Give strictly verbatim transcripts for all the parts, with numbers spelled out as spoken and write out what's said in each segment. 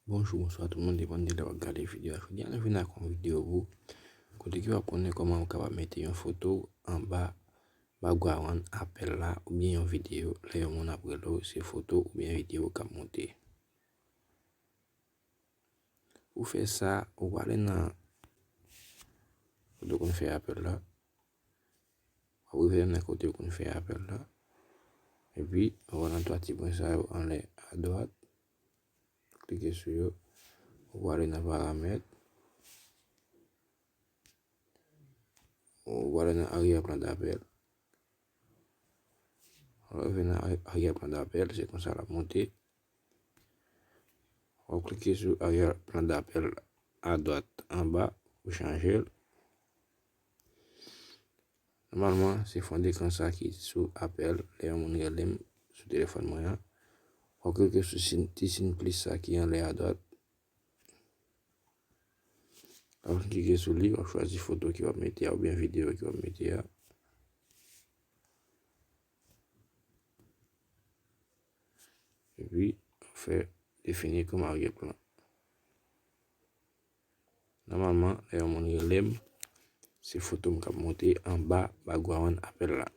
Bonjou, bonswa tout moun, depann de lè w ap gade videyo a. Jodi a, nou vin ak yon videyo pou kote ke w ap konnen kòman w kapab mete yon foto anba background apèl la, oubyen yon videyo, lè yon moun ap rele w, se foto oubyen videyo k ap monte. Pou fè sa, ou prale nan kote w konn fè apèl la. W ap rive nan kote w konn fè apèl la. Epi, w al nan twa ti pwen sa yo anlè adwat. Klike sou yo. Ou prale nan paramèt. Ou prale nan arrière-plan d'appel. Ou rive nan arrière-plan d'appel, se konsa l ap monte. W ap klike sou arrière-plan d'appel adwat anba pou chanje l. Nòmalman, se fon dekran sa ki sou apèl, lè yon moun rele m sou telefòn mwen an. W ap klike sou siy, ti siy plis sa ki anlè adwat. W ap klike sou li, w ap chwazi foto ke w ap mete a oubyen videyo ke w ap mete a. Epi, w ap fè defini kòm arrière-plan. Nòmalman, lè yon moun rele m, se foto m k ap monte anba background apèl la.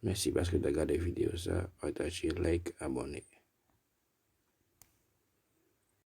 Mèsi paske w ta gade videyo sa, pataje, like, abòne.